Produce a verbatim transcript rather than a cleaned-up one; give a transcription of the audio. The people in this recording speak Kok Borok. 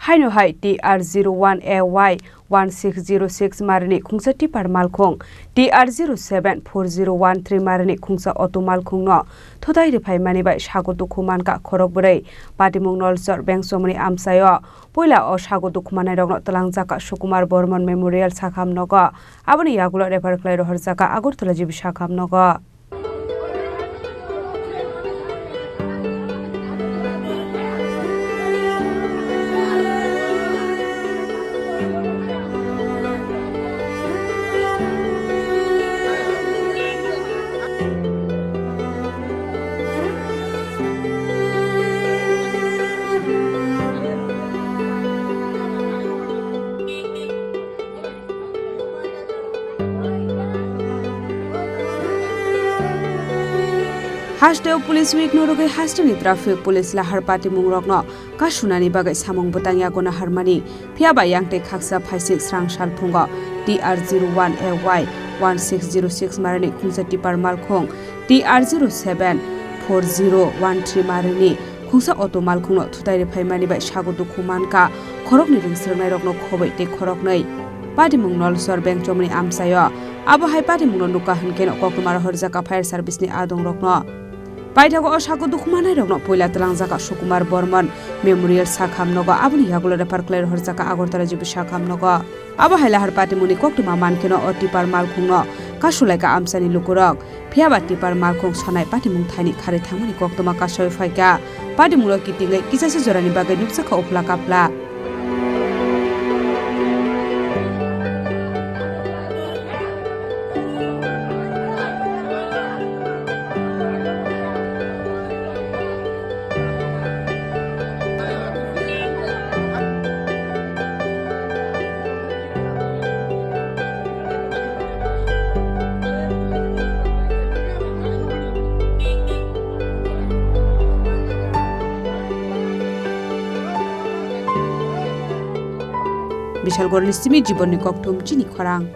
Haino hai T R zero one A Y one six zero six marini khungsa tipper malkhung, T R zero seven four zero one three marini khungsa auto malkhungno thutai rwphaimani bai sago dukhu mankha khorok bwrwi. Patimung Nolsor Bengchomoni amchaio puila o sago dukhu mannairokno twlangjakha Sukumar Bormon Memorial Sakham nogo. Aboni yagulo refer khlai rohorjakha Agartala G B Sakham nogo. Hasteo Police Week no rwgwi hasteni traffic police lahar patimung rokno kasunani bagwi samung bwtang yago naharmani, phiya ba yang tei khaksa phaisik srang salphungo T R zero one A Y one six zero six marini khungsa tipper malkhung, T R zero seven four zero one three marini khungsa auto malkhungno thutai rwphaimani bai sago dukhu mankha khoroknwi rwngsrwngnairokno khobwi tei khoroknwi. Patimung Nolsor Bengchomoni amchaio. Abo hai patimungno nukha hwnkheno koktwma rohorjakha fire service ni adongrokno. Paithago o sago dukhu mannairokno puila twlangjakha Sukumar Bormon Memorial Sakham nogo, aboni yagulo refer khlai rohorjakha Agartala G B Sakham nogo. Abo hai lahar patimungni koktwma mankheno o tipper malkhungno kasulaikha amchaini lukurok. Phiya ba tipper malkhung sonai patimung thaini kharwi thangmani koktwma kasui phaikha. Patimungno kitingwi kichaisa jorani bagwi nukjakha uphla kapla. Bisalgorni simi jibonni kokthum chini khorang.